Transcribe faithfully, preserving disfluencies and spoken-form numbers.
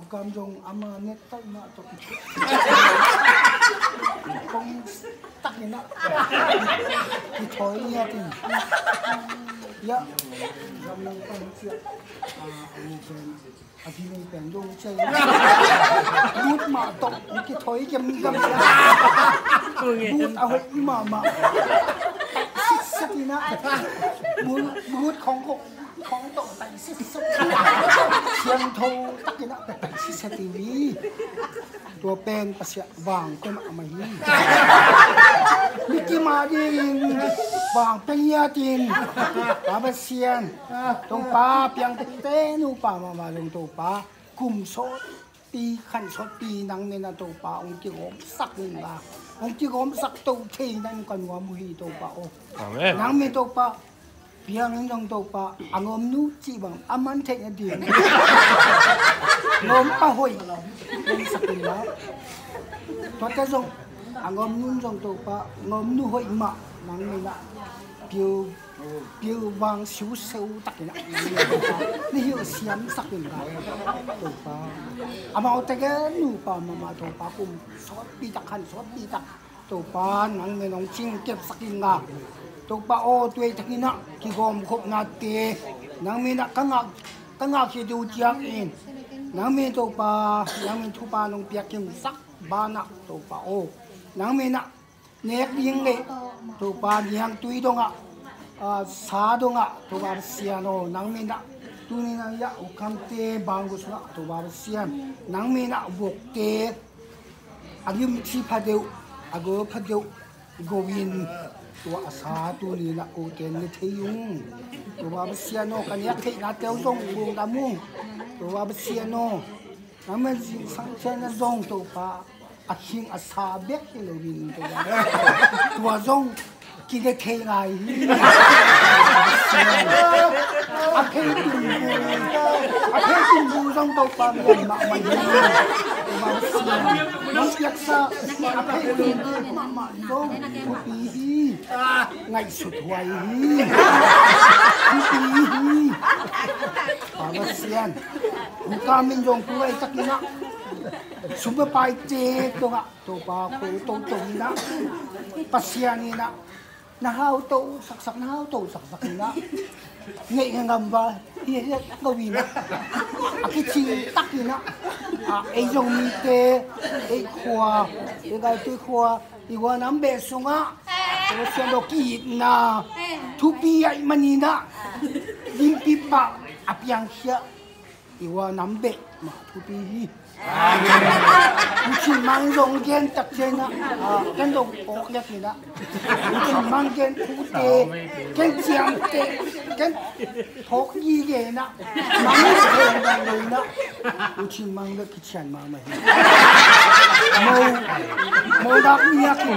Kam zong ama net tak mah tawh kong tak in ah, kithawi ngiat in. Ya, gamlang pan cia. A, a pen, a pen zong cia. Lut mah tawh kithawi gemgam. Lut a hoih mahmah. Sitset in ah. Lut khong kok. Khong tawh tai sitset. Siangtho takin ah tai sitset hi. Tua pen Pasian vang pia mahmah hi. Mikim a dingin vang pia ngiat in. Pa Pasian, Topa piang tete nupa mahmah zong Topa kum sawt pi khan sawt pi nang min ah Topa hong kigawmsak in la, hong kigawmsak to thei nang ka nuam uh hi Topa aw. Amen. Nang min Topa piang in zong Topa a ngawmnu cih bang a man theih nading ngawmpa hoih hong sak in la. Tuate zong a ngawmnu in zong Topa ngawmnu hoih mah nang min ah piu piu vang siuseu takin ah na hilh siamsak in ka Topa. Amaute gen nupa mahmah Topa kum sawtpi tak khan sawtpi tak Topa nang min hong cingkepsak in ka Topa aw, tuei takin ah kigawmkhopnate nang min ah ka ngak ka ngak hi ding uh ciangin nang min Topa nang min thupha nong piak kimsak banah Topa aw, nang min ah nek ding le Topa niangtui dongah, a, sa dongah Topa Pasian aw, nang min ah tuni nang yah ukhamte banggu sungah Topa Pasian nang min ah vokte a limci pha deuh a go pha deuh go in tua a sa tuni nah kote ne thei ung. Topa Pasian aw, ka niak theihnate uh zong lungdam ung. Topa Pasian aw, nang min zingsang ciang na zong Topa a khing a sa bek hi lo in tua zong kine thei ngai hi. A phei tumbu a phei tumbu zong Topa ngian mahmah hi. Nong piaksa a phei tumbu mahmah zong thupi hi. Ngaihsut huai hi. Thupi hi. Pa Pasian, hong kamin zong tu ai takin ah sum a paite tungah Topa ko toto in ah Pasian in ah na hauto saksak na hauto saksak in ah ngeih ngam val hi hi lo in ah a kicing takin ah ei Zomite ei khua ei Gaitui khua i gua nam beh sungah Pasian lo ki-itna thupi aih manin ah limpi pah a piangkhia i gua nam beh mah thupi hi. Amen. Ucin mang zong gen tak ciang ah ken zong pawk liak in ah ucin mang gen thute ken ciamte ken phawk gige in ah mang zong gen bang lo in ah ucin mang le kician mahmah hi. Mo mo dak ni a ki